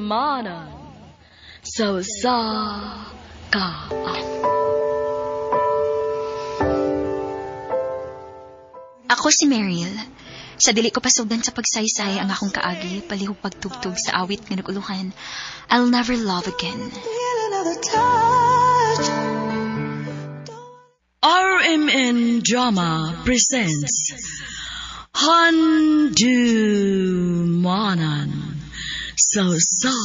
Handumanan sa usa ka Ako si Meryl. Sa dili ko pasugdan sa pagsaysay ang akong kaagi, palihog pagtugtog sa awit nga naguluhan, I'll never love again. RMN Drama presents Handumanan sa usa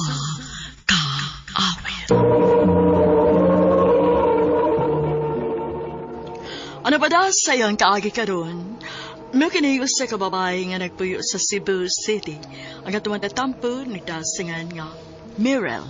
ka awit. Ano ba da sa iyang kaagi karon? Mukini usa ka babae nga nagpuyo sa Cebu City. Ang atong tatampo nagdasingan nga Mirel.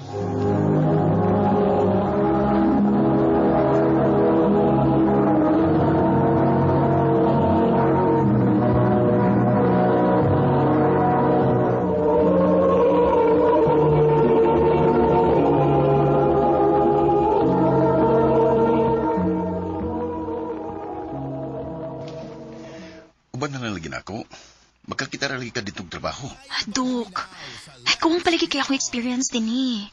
Uban na lang lagi nako. Magkakita ra lagi ka ditong trabaho. Ah, Dok, ay kung palagi kaya akong experience din eh.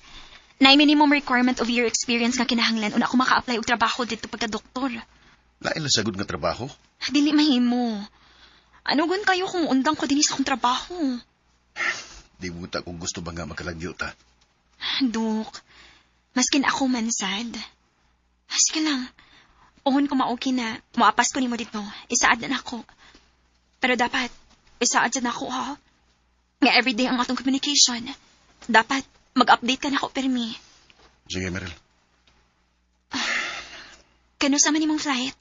Na minimum requirement of year experience nga kinahanglan una ako maka-apply og trabaho dito pagka-doktor. Lain lang sagod nga trabaho. Dili mahimo. Ano gun kayo kung undang ko din sa akong trabaho? Di mo ta kung gusto ba nga makalagyo ta. Dok, maskin ako man sad. Ah, sige lang. Uhon ko maoki na, moapas ko nimo dito. Isaad na nako. Pero dapat, isaad sa nako ha. Nga everyday ang atong communication. Dapat, mag-update ka nako permi. Sige, Meryl. Kano sa man imong flight?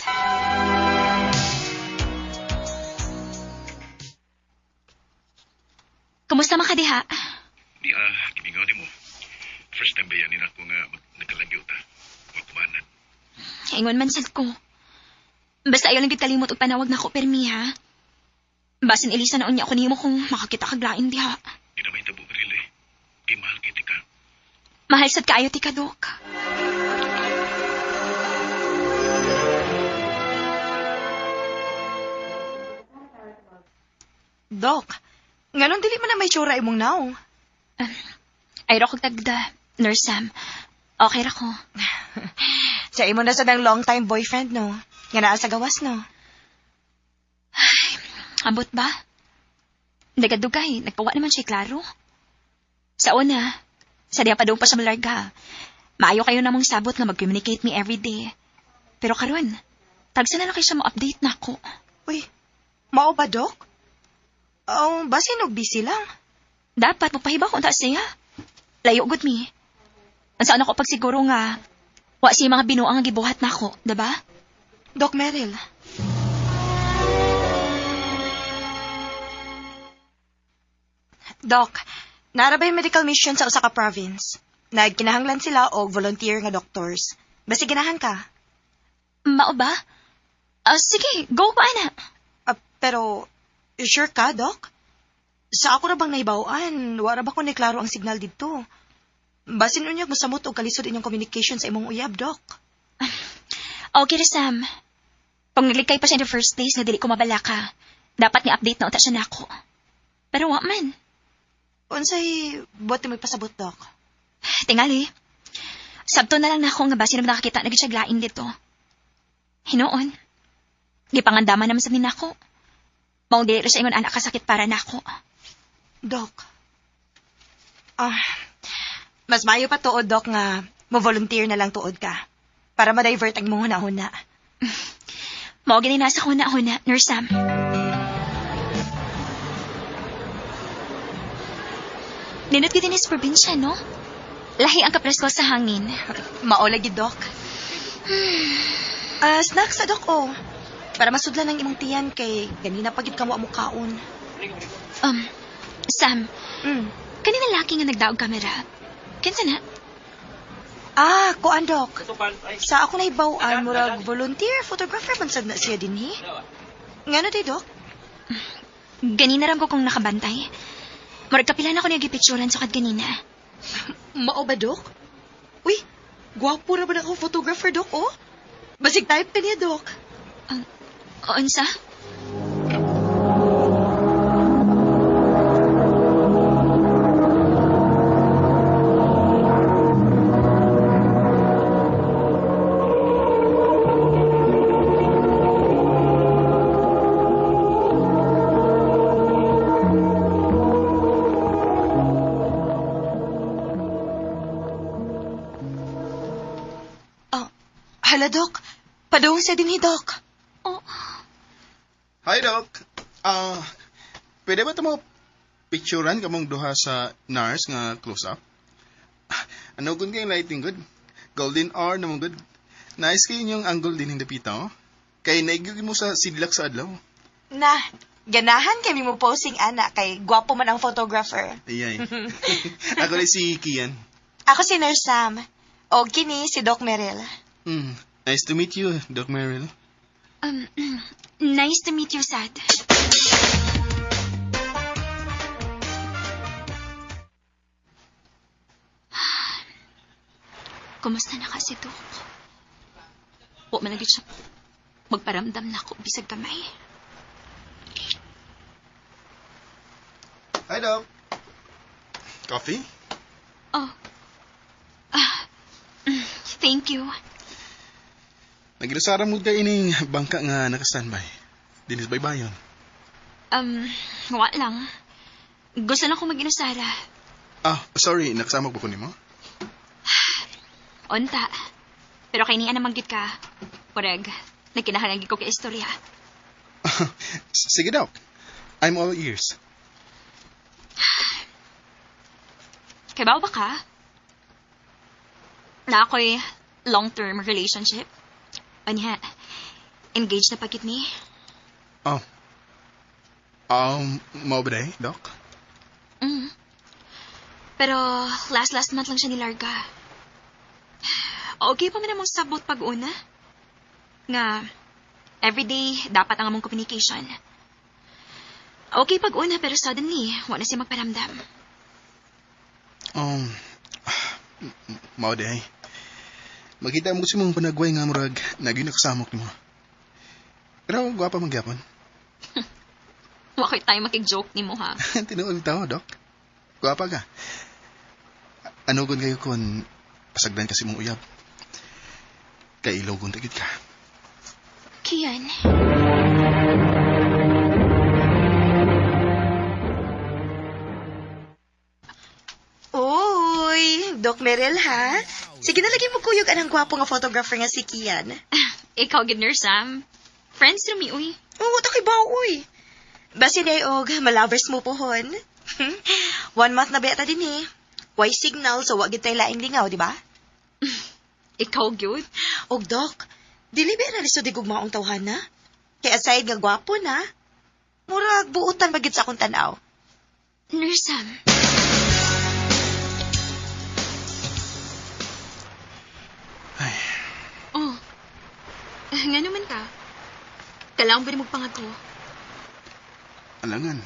Kumusta man ka diha? Di ah, kimingaw ni mo. First time ba yan ni ako nga nagkalagyo ta? Wa kumanan. Ingon man sad ko. Basta ayaw lang gid kalimot og panawag nako permi ha. Basin Elisa na unya ako nimo kung makakita kag lain diha. Di na may tabo, Meryl eh. Kay mahal kay ka. Mahal sad kaayo ti ka, Dok. Dok, nganong dili man na may tsura imong naong? Ay ra kog tagda, Nurse Sam. Okay ra ko. Sa imo na sad ang long time boyfriend no. Nga naa sa gawas no. Ambot ba? Nagadugay, nagpawa naman siya klaro. Sa una, sa diya pa doon pa siya malarga. Maayo kayo namang sabot nga mag-communicate me everyday. Pero karon, tagsa na lang kayo siya mo-update na ako. Uy, mao ba dok? Oh, basin og busy lang. Dapat magpahiba ko unta siya. Layo gud mi. Ang saan ako pagsiguro nga, wa siya mga binuang nga gibuhat nako, diba? Doc Meryl. Doc, narabay medical mission sa usa ka province. Nagkinahanglan sila og volunteer nga doctors. Basi ganahan ka. Mao ba? Ah, sige, go pa ana. Ah, pero sure ka, Doc? Sa ako ra bang nahibaw-an, wala ba ko ni klaro ang signal didto? Basin unyag mosamot og kalisod inyong communication sa imong uyab, Doc. Okay ra, Sam. Pag naglikay pa siya in the first place nga dili ko mabalaka, dapat nga update na unta siya nako. Pero wa man. Unsay buhat mo ipasabot, Doc? Tingali. Sabto na lang nako nga basin nakakita na gid siya lain dito. Hinuon. Gipangandaman naman sa nako. Maong dili ra siya ingon anak kasakit para nako. Doc. Ah, mas maayo pa tuod, Doc, nga mo-volunteer na lang tuod ka. Para ma-divert ang imong hunahuna. Mao gini nasa ko na huna, Nurse Sam. Ninot gid din sa probinsya, no? Lahi ang kapresko sa hangin. Mao lagi, Doc. Ah, snacks sa Doc, oh. Para masudlan ang imong tiyan kay ganina pa gid ka wa mo kaon. Um, Sam, kanina laki nga nagdaog kamera. Kinsa na? Ah, kuan, Doc. Sa ako nahibaw-an, murag volunteer photographer man sad na siya dinhi. Ngano di, Doc? Ganina ram ko kung nakabantay. Murag kapila na ko niya gipicturan sukad ganina. Mao ba, Doc? Uy, gwapo ra ba na ako photographer, Doc, oh? Basig type ka niya, Doc. Unsa? Hala, Dok. Padung sa dinhi, Dok. Oh, Hi, Doc. Ah, pwede ba ito mo picturean kamong duha sa nurse nga close-up? Ano kung kayong lighting good? Golden hour naman good. Nice kayo inyong angle din ng dapita, oh. Kay naigil mo sa sidlak sa adlaw. Na, ganahan kami mo posing, ana, kay gwapo man ang photographer. Ayay. Ako rin si Kian. Ako si Nurse Sam. O kini si Doc Merrill. Nice to meet you, Doc Merrill. um, nice to meet you, Sad. Kumusta na kasi, Dok? Wa man lagi siya magparamdam na ako bisag gamay. Hi, Doc. Coffee? Oh. Ah, thank you. Nagilusara mo kay ining bangka nga naka-standby. Dinis baybayon. Wa lang. Gusto na ko mag-inusara. Ah, sorry, nakasama ba ko nimo? Unta. Pero kay niya naman gid ka. Pureg, nagkinahanglan gid ko kay istorya. Sige, Doc. I'm all ears. Kay ba ka? Na ako'y long-term relationship. Anya, engaged na pagkit ni. Oh. Mao ba day, Doc? Mm. Pero last last month lang siya nilarga. Okay pa man among sabot pag una. Nga, everyday dapat ang among communication. Okay pag una pero suddenly, wala siya magparamdam. Um, mao day. Makita mo sa mong panagway nga murag nagyo nakasamok nimo. Pero gwapa man gyapon. Wa ko'y tayo makig-joke nimo ha. Tinuod tao, Doc. Gwapa ka. Ano gun kayo kun pasagdan kasi mong uyab? Kay ilogon tagid ka. Kian. Uy, Doc Merrill, ha? Sige na lagi mo kuyog anang gwapo nga photographer nga si Kian. Ikaw gid nurse Sam. Friends rumi uy. Oo, ta kay ba, uy. Basin ay og, malovers mo pohon. 1 month na beta din eh. Why signal, so wag gid tay laing lingaw, di ba? Ikaw gyud. Og Doc, dili ba na lisod igugmaong tawhana? Kay aside nga gwapo na, murag buutan ba gid sa akong tanaw. Nurse Sam. Ay, Oh. Nga naman ka. Kailangan ba rin magpangako? alangan.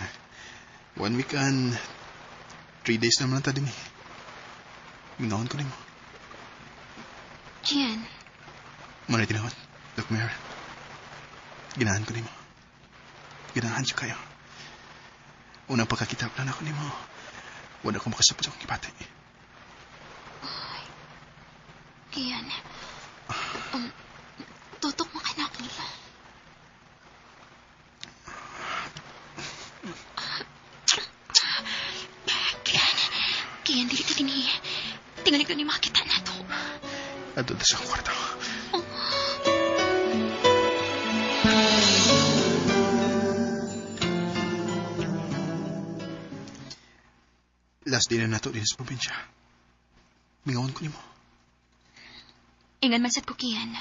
1 week and 3 days naman ta din eh. Minahon ko nimo. Kian. Muna tinuod, Doc Merrill. Ginahan ko nimo. Ginahan siya kayo. Unang pagkakita pa lang ako nimo. Wala akong makasabot sa akong gibati. Kian. Tutok mo ka na ako. Kian. Kian, dili ka dinhi. Tingali ko ni makita na to. Adto ta sa akong kwarto. Oh. Last day na nato din sa probinsya. Mingawon ko nimo. Ingan man sad ko, Kian.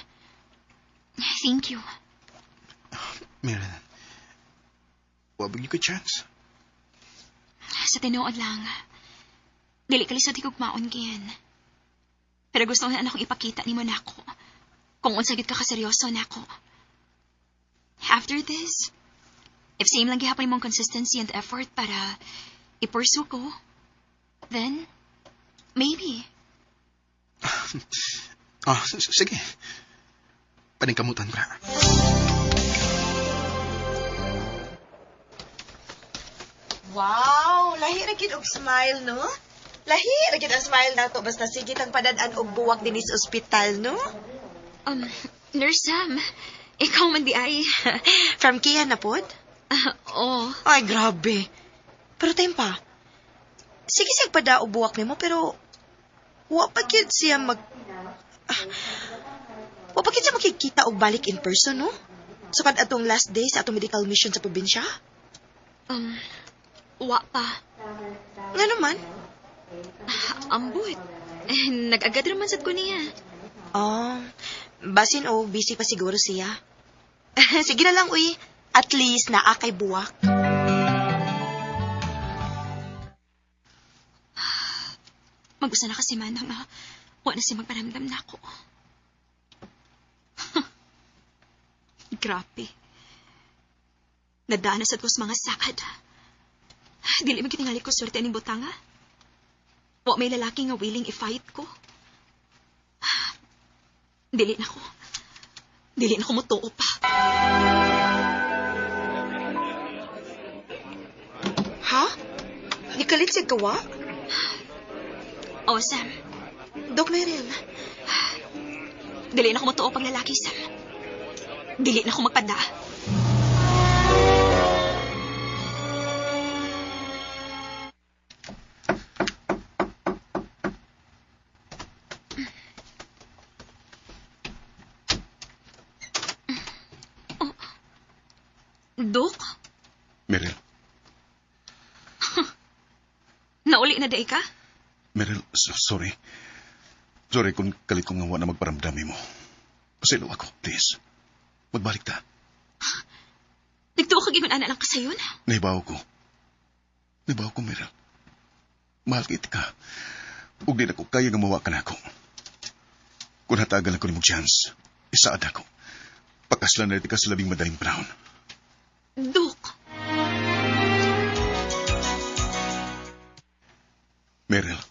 Thank you. Meryl, wabig ko chance. Sa tinuod lang, dili ka lisod higugmaon, Kian. Pero gusto na akong ipakita nimo nako kung unsa gid ka kaseryoso nako. After this, if same lang gihapon imong consistency and effort para i-pursue ko, then maybe. Ah, sige. Paningkamutan ko na. Wow, lahi ra gid og smile, no? Lahi ra gid ang smile nato basta sige tang padad-an og buwak dinhi sa ospital, no? Nurse Sam, ikaw man di ay. From Kian na pod? Oh, Ay, grabe. Pero time pa. Sige siyang pada og buwak nimo pero wa pa gyud siya mag. Ah, wa pa pa kita makikita og balik in person, no? Sukad atong last day sa atong medical mission sa probinsya? Wa pa. Nga naman? Ambot. Eh, nag-agad raman sad ko niya. Oh, basin o busy pa siguro siya. Sige na lang, uy. At least naa kay buwak. Mag-usa na kasi manang nga. Wa na siya magparamdam na ako. Grabe. Nadaan na sad ko sa mga sakad. Dili man kitingali ko swerte aning butanga. Wa may lalaki nga willing i-fight ko. Dili na ko. Dili na ko mutuo pa. Ha? Nikalit siya gawa? Oh, Sam. Doc Meryl, Dili na ko mutuo pag lalaki, Sam. Dili na ko magpada. Oh. Dok, Meryl, nauli na day ka? Meryl, sorry. Sorry kung kalit ko nga wa na magparamdami mo. Pasilo ako, please. Magbalik ta. Nagtuo kag ingon ana lang kasayon. Naibaw ko. Naibaw ko, Meryl. Mahal kita ka. Ug di na ko kaya nga mawa ka na ako. Kung hatagan ako nimo chance, isaad ako. Pakaslan na ka sa labing madaling panahon. Dok, Meryl,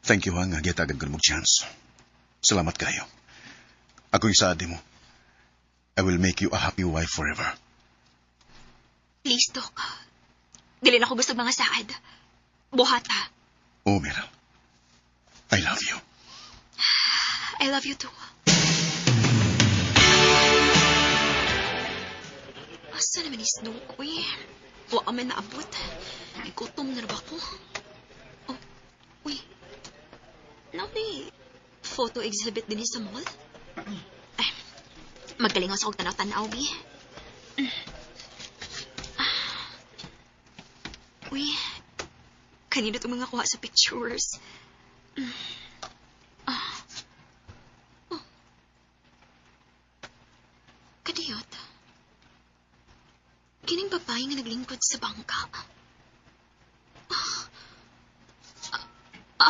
thank you ha nga gihatagan ko nimo chance. Salamat kayo. Ako isaad mo. I will make you a happy wife forever. Please, Dok. Dili na ko gusto mga saad. Buhata. Oh, Meryl. I love you. I love you too. Asa naman is Dok, uy? Wa man naabot. Igutom na ba ko? Oh, uy. Na may photo exhibit din sa mall? Ay, magaling sa kog tanaw-tanaw, bi. Ah. Uy, kanino itong mga kuha sa pictures? Kadiyot. Kining babae nga naglingkod sa bangka. Ah,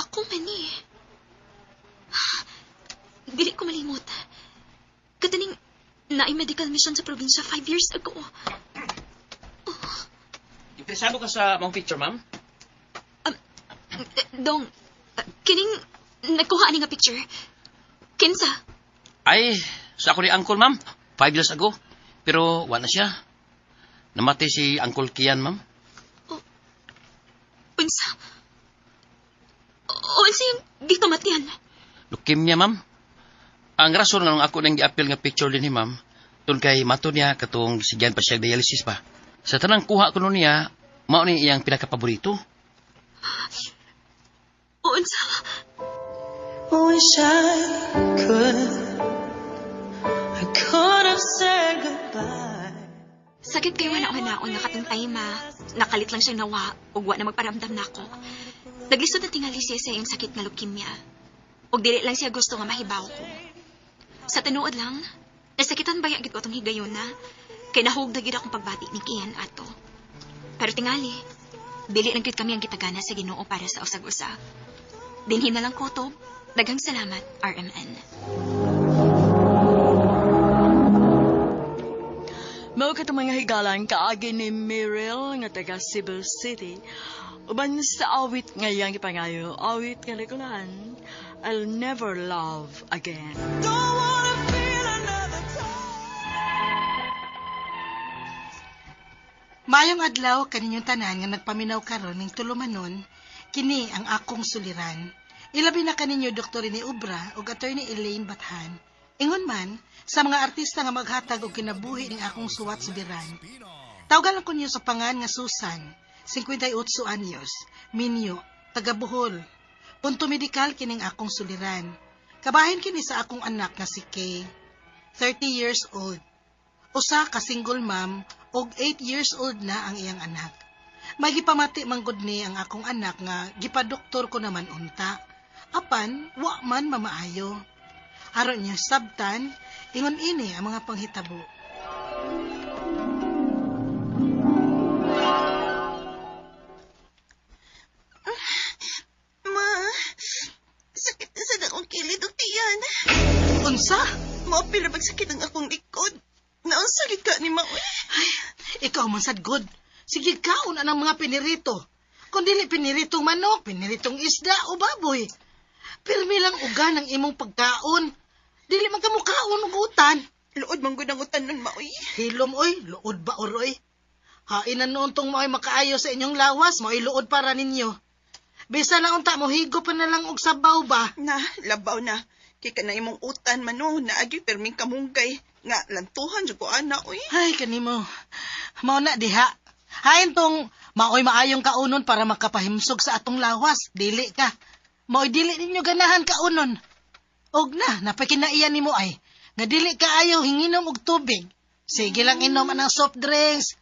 ako man eh. Ah, dili ko malimot. Kataning naay medical mission sa probinsya 5 years ago. Interesado ka sa mga picture, ma'am? Dong, kining nagkuha ani nga picture. Kinsa? Ay, sa ako ni Uncle, ma'am. 5 years ago. Pero wala siya. Namatay si Uncle Kian, ma'am. Unsa? Unsa yung gikamatian? Leukemia, ma'am. Ang rason nga nung ako nang gi-appeal nga picture din ni ma'am, tun kay mato niya katong sigyan pa siya dialysis pa. Sa tanang kuha ko nun niya, mao ni iyang pinakapaborito. Unsa? Wish I could. I could have said goodbye. Sakit kayo na-naon nga katong time ah. Nakalit lang siyang nawa ug wa na magparamdam nako. Naglisod na tingali siya sa iyang sakit nga leukemia. Ug dili lang siya gusto nga mahibaw ko. Sa tinuod lang, nasakitan ba gid ko atong higayon na kay nahug na gid akong pagbati ni Kian ato. Pero tingali, dili lang gid kami ang gitagana sa Ginoo para sa usag-usa. Dinhi na lang kutob. Daghang salamat, RMN. Mao katong mga higalan kaagi ni Meryl nga taga Cebu City. Uban sa awit nga iyang gipangayo, awit nga nagulahan, I'll never love again. Don't wanna feel another time. Mayong adlaw kaninyong tanan nga nagpaminaw karon ning tulumanon, kini ang akong suliran. Ilabi na kaninyo Dr. ni Ubra ug Attorney Elaine Bathan. Ingon man sa mga artista nga maghatag og kinabuhi ning akong suwat suliran. Tawgan lang ko niyo sa pangan nga Susan, 58 anyos, minyo, taga Bohol. Punto medikal kining akong suliran. Kabahin kini sa akong anak nga si Kay, 30 years old. Usa ka single mom og 8 years old na ang iyang anak. May gipamati man gud ni ang akong anak nga gipadoktor ko naman unta. Apan wa man mamaayo. Aron niya sabtan, ingon ini ang mga panghitabo. Ma, sakit na sa akong kilid og tiyan. Unsa? Mao pila magsakit ang akong likod. Naunsa gid ka ni Ma? Uy? Ay, ikaw man sad good. Sige kaon ang mga pinirito. Kung dili piniritong manok, piniritong isda o baboy. Pirmi lang uga ng imong pagkaon. Dili man ka mukaon og utan. Luod man gud ang utan nun, Ma, uy. Hilom oy, luod ba oroy? Hain na noon tong mao'y makaayo sa inyong lawas, mao'y luod para ninyo. Bisa na unta mo higo pa na lang og sabaw ba? Na, labaw na. Kay ka na imong utan man no, naagi pirming kamunggay. Nga, lantuhan jud ko ana, uy. Ay, kanimo. Mao na diha. Hain tong mao'y maayong kaunon para makapahimsog sa atong lawas. Dili ka. Mao'y dili ninyo ganahan kaunon. Og na, napakinaiyan nimo ay. Nga dili ka ayaw hinginom og tubig. Sige lang inom anang soft drinks.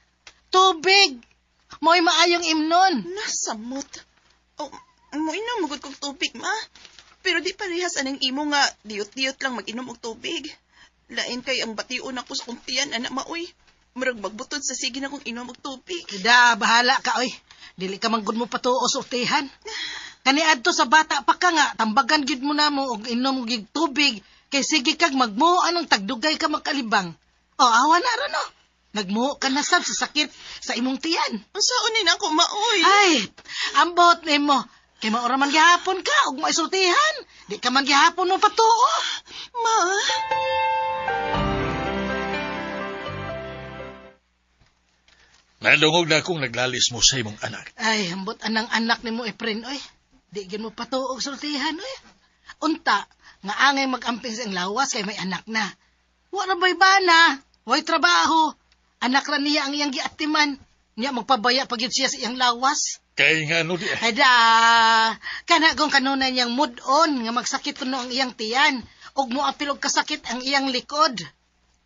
Tubig! Mao'y maayong imnon. Nasamot. Oh, moinom magud kog tubig, ma. Pero di parehas anang imo nga diyot-diyot lang mag-inom og tubig. Lain kay ang bation ako sa kong tiyan, anak maoy. Murag magbutod sa sige na kong inom og tubig. Da, bahala ka, oy. Dili ka man gud mo patuo sa utihan. Kaniadto sa bata pa ka nga, tambagan gyud mo na mo og inom og tubig kay sige kag magmuo anong tagdugay ka makalibang. O, awa na ron, no. Nagmuo ka na sab sa sakit sa imong tiyan. Unsaon ni nako maoy? Ay, ambot nimo. Kay maura man gihapon ka og maisultihan. Di ka man gihapon mo patuo. Ma. Nadungog na akong naglalis mo sa imong anak. Ay, ambot anang anak nimo Efren, oy. Di gyud mo patuo og sultihan, oy. Unta, nga angay magamping sa iyang lawas kay may anak na. Wa ra bay bana, way trabaho. Anak ra niya ang iyang giatiman. Niya magpabaya pa gyud siya sa iyang lawas. Kay nga ano di Ay da, kana kung kanunay niyang mud-on nga magsakit kuno ang iyang tiyan ug moapil og kasakit ang iyang likod.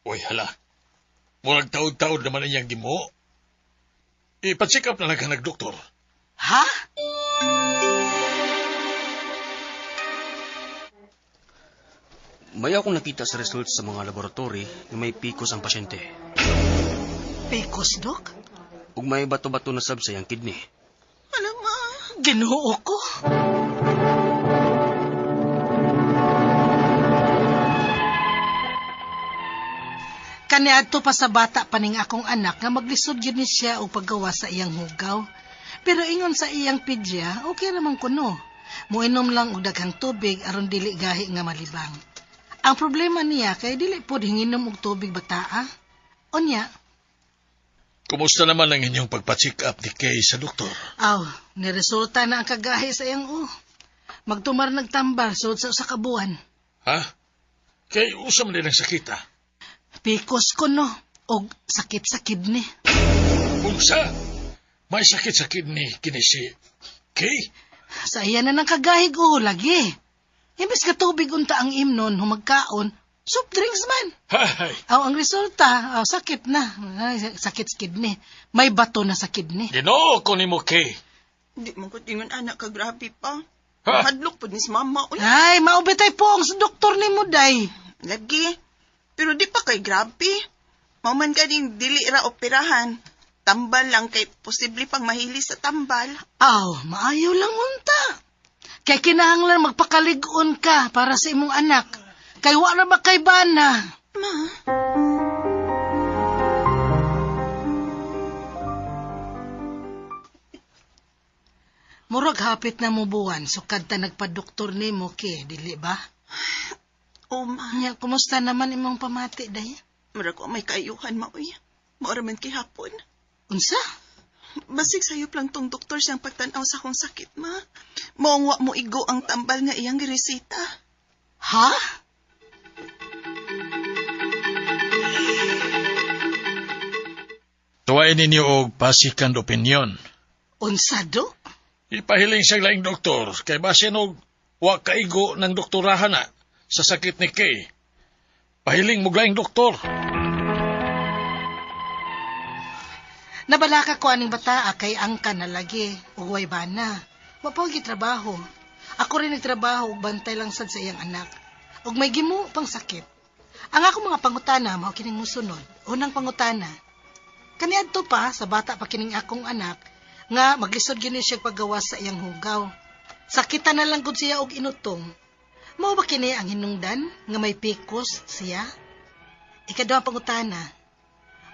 Uy, hala. Murag taod-taod naman iyang gimo. Ipa-check up na lang ka nagdoktor. Ha? May akong nakita sa results sa mga laboratory na may PCOS ang pasyente. PCOS, Dok? Ug may bato-bato na sab sa iyang kidney. Hala, ma. Ginoo ko. Kaniadto pa sa bata pa ning akong anak nga maglisod gyud ni siya og paggawa sa iyang hugaw. Pero ingon sa iyang pidya, okay naman kuno. Moinom lang og daghang tubig aron dili gahi nga malibang. Ang problema niya kay dili pod hinginom og tubig bataa. Unya, Kumusta naman ang inyong pagpa-check up ni Kay sa doktor? aw, niresulta na ang kagahi sa iyang o. Magtumar nagtambar sud sa usa ka buwan. Ha? Kay usam din ang sakit, ah. Pikos kuno og sakit sa kidney. Unsa? May sakit sa kidney kini si Kay? Sa iya na nang kagahig o lagi. Imbes ka tubig unta ang imnon humagkaon, soft drinks man. Hay. Aw, ang resulta, aw, sakit na. Ay, sakit sa kidney. May bato na sa kidney. Ginoo ko nimo, Kay. Di man ko tingon anak ka grabe pa. Ha? Hadlok pud ni si mama uy. Ay, maubitay po ang sa doktor ni mo, day. Lagi. Pero di pa kay grabe. Mao man ganing dili ra operahan. Tambal lang kay posible pang mahili sa tambal. Aw, maayo lang unta. Kay kinahanglan magpakalig-on ka para sa imong anak. Kay wa ra ba kay bana? Ma. Murag hapit na mo buwan, sukad ta nagpadoktor nimo ke, dili ba? O ma. Nya, kumusta naman imong pamati, day? Murag wa may kaayuhan ma uy. Mao ra man kihapon. Unsa? Basig sayop lang tong doktor siyang pagtan-aw sa akong sakit, ma. Maong wa mo igo ang tambal nga iyang gireseta. Ha? Tuwain ninyo og pa-second opinion. Unsa do? Ipahiling sa laing doktor kay basin og wa kaigo ng doktorahan na. sa sakit ni Kay, pahiling mo laing doktor. Nabalaka ko aning bata kay angka na lagi ug way bana. Wa pa trabaho. Ako rin nagtrabaho ug bantay lang sad sa iyang anak. Ug may gimo pang sakit. Ang akong mga pangutana mao kining mosunod. Unang pangutana. Kaniadto pa sa bata pa kining akong anak nga maglisod gyud ni siya paggawas sa iyang hugaw. Sakitan na lang gud siya og inutong. Mao ba kini ang hinungdan nga may PCOS siya? Ikaduhang pangutana.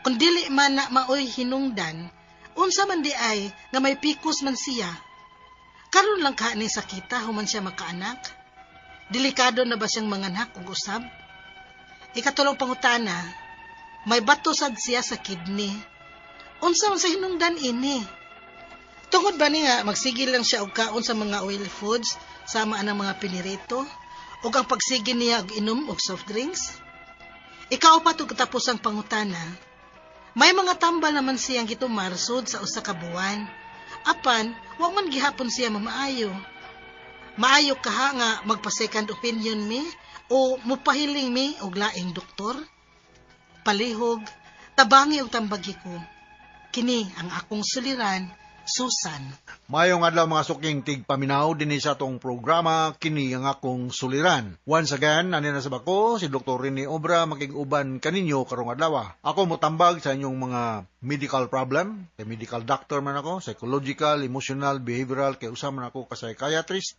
Kung dili man na maoy hinungdan, unsa man di ay nga may PCOS man siya. Karon lang ka ni sakita human siya makaanak? Delikado na ba siyang manganak og usab? Ikatulong pangutana, may bato sad siya sa kidney. Unsa man sa hinungdan ini? Tungod ba niya magsigil lang siya og kaon sa mga oil foods sama anang mga pinirito ug ang pagsigil niya og inom og soft drinks? Ikaapat ug katapusang pangutana, may mga tambal naman siyang gitumar sud sa usa ka buwan. Apan, wa man gihapon siya mamaayo. Maayo kaha nga magpa-second opinion mi o mupahiling mi og laing doktor? Palihog, tabangi og tambagi ko. Kini ang akong suliran, Susan. Mayong adlaw mga suking tigpaminaw dinhi sa atong programa kini ang akong suliran. Once again, ani na sa bako si Dr. Rene Obra makig-uban kaninyo karong adlaw. Ako motambag sa inyong mga medical problem, kay medical doctor man ako, psychological, emotional, behavioral, kay usa man ako ka psychiatrist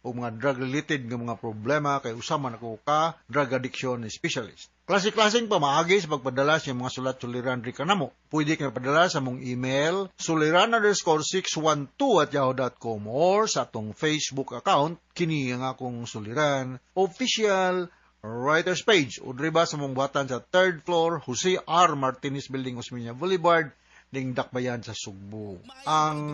o mga drug-related nga mga problema kay usa man ako ka drug addiction specialist. Klase-klaseng pamaagi sa pagpadala sa mga sulat suliran diri kanamo. Pwede ka padala sa mong email suliran_612@yahoo.com or sa atong Facebook account kini ang akong suliran official writers page o diri ba sa mong buhatan sa third floor Jose R. Martinez Building, Osmeña Boulevard, ning Dakbayan sa Sugbo. Ang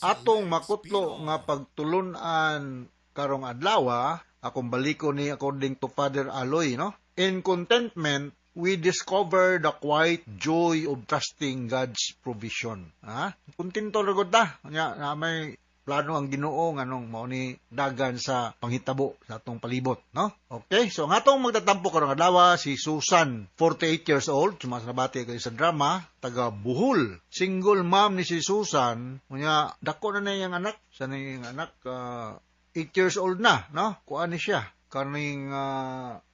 atong makutlo nga pagtulunan karong adlaw, akong baliko ni according to Father Aloy, no? In contentment, we discover the quiet joy of trusting God's provision. Ha? Kontento ra gud ta. Nya na may plano ang Ginoo nganong mao ni dagan sa panghitabo sa atong palibot, no? Okay, so ang atong magtatampo karong adlaw si Susan, 48 years old, sumasabati kayo sa drama, taga Bohol. Single mom ni si Susan, unya dako na na iyang anak, sa na iyang anak 8 years old na, no? Kuan ni siya kaning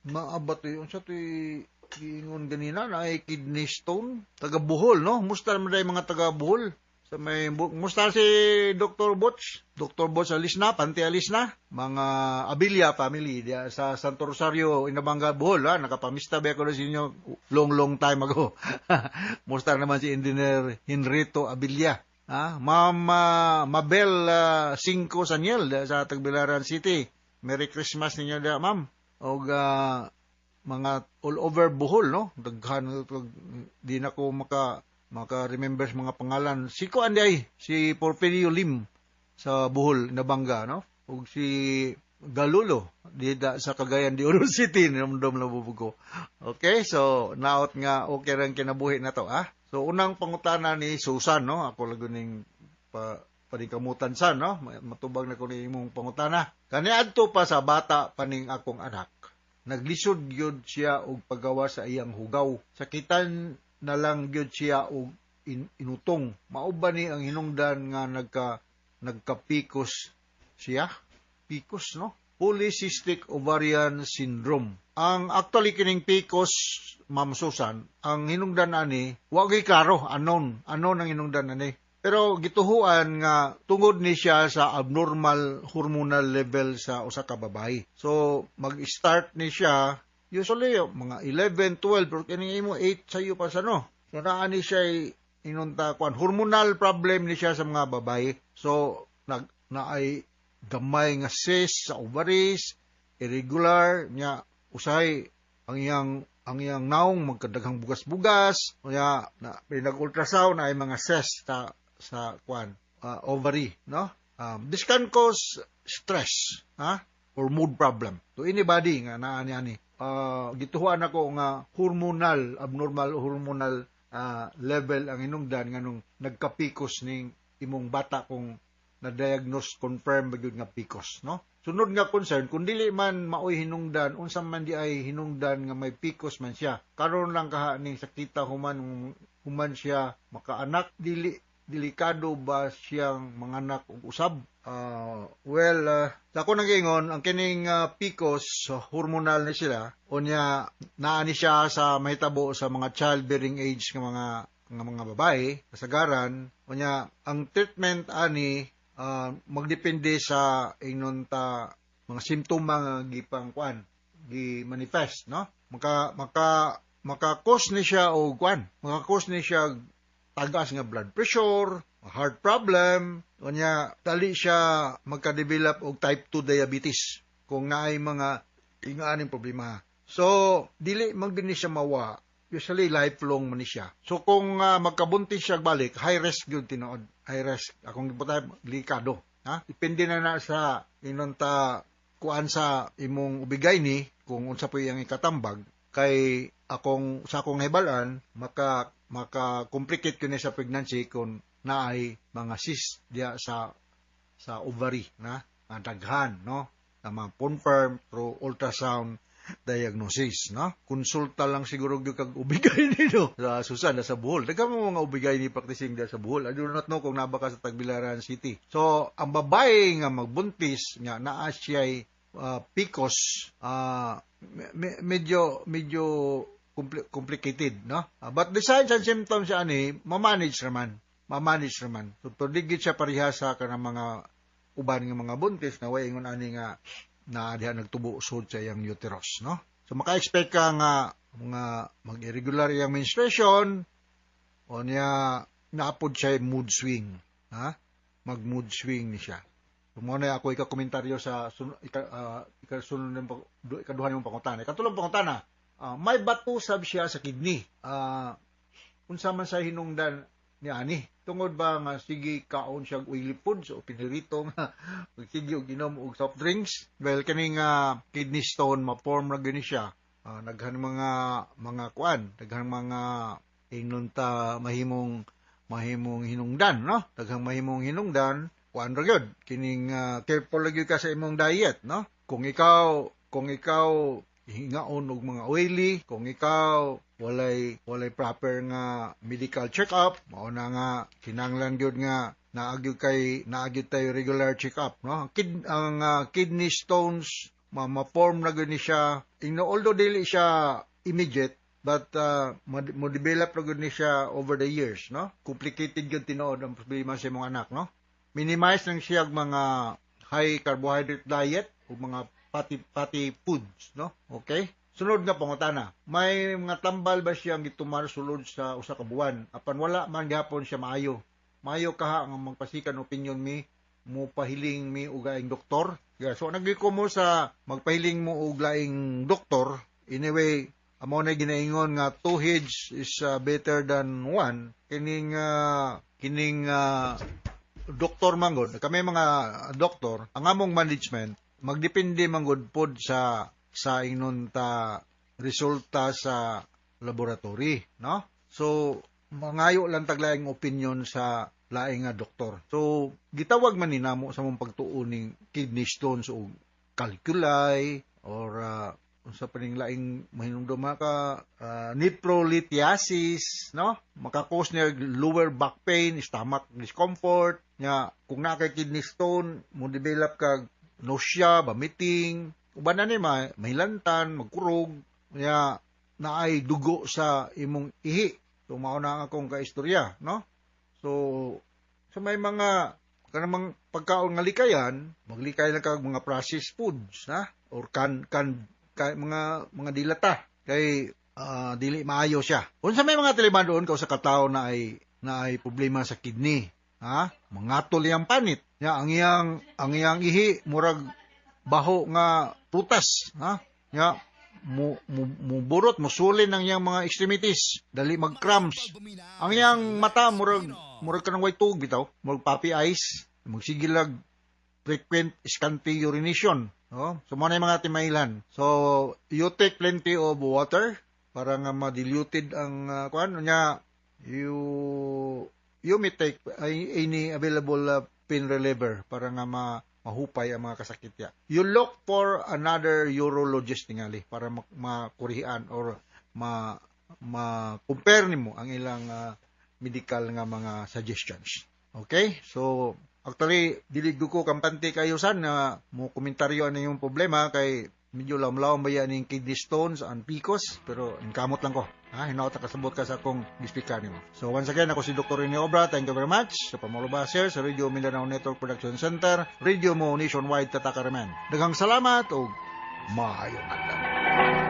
maabat unsa to'y giingon ganina na ay kidney stone, taga Bohol, no? Musta man day mga taga Bohol? Sa may musta si Dr. Butch? Dr. Butch alis na, panti alis na. Mga Abilia family diya sa Santo Rosario, Inabanga, Bohol, ha? Nakapamista ba ko na sa inyo long long time ago. Musta naman si Engineer Henrito Abilia. Ha? Ma'am Mabel Cinco Saniel diya sa Tagbilaran City. Merry Christmas ninyo diya, ma'am. Og mga all over Bohol, no? Daghan di na ko maka-remember sa mga pangalan. Si ko anday, si Porfirio Lim sa Bohol, Nabanga, no? Ug si Galulo dida sa Cagayan de Oro City, namdom na bubugo. Okay, so naot nga okay rang kinabuhi na to, ah. So unang pangutana ni Susan, no? Ako lang ning paningkamutan sa, no? Matubag na ko ni imong pangutana. Kaniadto pa sa bata paning akong anak. Naglisod gyud siya og paggawa sa iyang hugaw. Sakitan na lang gyud siya og inutong. Mao ba ni ang hinungdan nga nagka-PCOS siya? PCOS, no? Polycystic Ovarian Syndrome. Ang actually kining PCOS, Ma'am Susan, ang hinungdan ani, wa gyud klaro, unknown ang hinungdan ani. Pero gituhuan nga tungod ni siya sa abnormal hormonal level sa usa ka babae. So mag-start ni siya usually mga 11, 12, pero kining imo 8 sayo pa sa, no. So naa ni siya inunta kuan hormonal problem ni siya sa mga babae. So naay gamay nga cyst sa ovaries, irregular nya usahay ang iyang naong magkadaghang bugas-bugas, nya na nag-ultrasound ay mga cyst sa kuan ovary, no? This can cause stress, ha? Or mood problem to anybody nga naa ni ani. Gituhuan ako nga hormonal abnormal hormonal level ang hinungdan nganong nagkapikos ning imong bata kung na-diagnose, confirm ba gyud nga PCOS, no? Sunod nga concern, kung dili man maoy hinungdan, unsa man di ay hinungdan nga may PCOS man siya. Karon lang kaha ning sakita human human siya makaanak, dili delikado ba siyang manganak og usab? Well, sa ako nang giingon, ang kining PCOS, hormonal ni sila, unya naa ni siya sa mahitabo sa mga childbearing age nga mga babae, kasagaran. Unya ang treatment ani magdepende sa ingnon ta mga simptoma nga gipang kuan, gi manifest, no? Maka maka maka cause ni siya og kuan, maka-cause ni siya tagas nga blood pressure, heart problem, unya dali siya magka-develop og type 2 diabetes kung naay mga ingaaning problema. So dili man ni siya mawa, usually lifelong man ni siya. So kung magkabuntis siya balik, high risk gyud tinuod. High risk. Akong gibutay delikado. Ha? Depende na na sa inon ta kuan sa imong ubigay ni kung unsa po iyang ikatambag, kay akong sa akong hibalan maka maka complicate kuno sa pregnancy kung naay mga cyst diya sa ovary na nga daghan, no, na ma-confirm through ultrasound diagnosis, no? Konsulta lang siguro gyud kag ubigay nino sa Susan sa Bohol. Daghan mo mga ubigay ni practicing diya sa Bohol. I do not know kung naa ba ka sa Tagbilaran City. So, ang babae nga magbuntis nga naa siya'y PCOS, medyo medyo complicated, no? But the signs and symptoms ani ma-manage raman. Ma-manage raman. So, pero di gid siya pareha sa kanang mga uban nga mga buntis na way ingon ani nga na diha nagtubo sud sa iyang uterus, no? So maka-expect ka nga mga mag-irregular iyang menstruation o niya naapod siya mood swing, ha? Mag-mood swing ni siya. So, mao na ako ika-komentaryo sa ika, ikasunod ng ikaduha nimong pangutana. Ikatulong pangutana, may bato sab siya sa kidney. Unsa man sa hinungdan ni ani? Tungod ba nga sige kaon siya og oily foods o pinirito nga sige og inom og soft drinks? Well, kining kidney stone ma-form ra gyud ni siya. Daghan mga kuan, daghan mga ingnon ta mahimong mahimong hinungdan, no? Daghang mahimong hinungdan, kuan ra gyud. Kining careful ra gyud ka sa imong diet, no? Kung ikaw hingaon og mga oily, kung ikaw walay walay proper nga medical check-up, mao na nga kinahanglan gyud nga naa gyud tayo regular check-up, no? Ang kidney stones ma-form na gyud ni siya. Ino, although dili siya immediate, but mo develop na gyud ni siya over the years, no? Complicated gyud tinuod ang problema sa imong anak, no? Minimize lang siya og mga high carbohydrate diet o mga fatty fatty foods, no? Okay? Sunod nga pangutana. May mga tambal ba siyang gitumar sulod sa usa ka buwan? Apan wala man gihapon siya maayo. Maayo kaha nga magpa-second opinion mi, mo pahiling mi og laing doktor. Yeah, so nagiko mo sa magpahiling mo og laing doktor. Anyway, amo na ginaingon nga two heads is better than one. Kining doktor manggod, kami mga doktor, ang among management magdepende manggod pod sa ingnon ta resulta sa laboratory, no? So mangayo lang tag laing opinion sa laing nga doktor. So gitawag man ni namo sa mong pagtuon ning kidney stones o calculi or unsa pa ning laing mahinumdum ka, nephrolithiasis, no? Maka-cause niya lower back pain, stomach discomfort nya. Kung naa kay kidney stone, mo develop kag nausea, vomiting, uban na ni mahilantan, magkurog nya, naay dugo sa imong ihi. So mao na ang akong kaistorya, no? So sa may mga kanang pagkaon nga likayan, maglikay lang kag mga processed foods, ha? Or kan kay mga dilata kay dili maayo siya. Unsa may mga tiliman doon ka sa katawo na ay problema sa kidney, ha? Mangatol iyang panit. Ya, ang iyang ihi murag baho nga prutas, ha? Ya, mo burot, mo sulin ang iyang mga extremities, dali mag-cramps. Ang iyang mata murag murag kanang way tuog bitaw, murag puppy eyes, magsigilag frequent scanty urination. No? So, mao na yung mga timailan. So, you take plenty of water para nga ma-diluted ang kuan nya. You may take any available pain reliever para nga mahupay ang mga kasakit ya. You look for another urologist tingali para makurihian or ma ma-compare nimo ang ilang medical nga mga suggestions. Okay? So, actually, dili ko kampante kayo san na mo komentaryo ano yung problema kay medyo lamlaw ba yan yung kidney stones and PCOS, pero inkamot lang ko. Ha, hinaot na kasabot ka sa akong gispika nimo. So once again, ako si Dr. Rene Obra. Thank you very much sa pamuluba sir sa Radio Mindanao Network Production Center, Radio Mo Nationwide Tatakaraman. Daghang salamat ug maayong adlaw.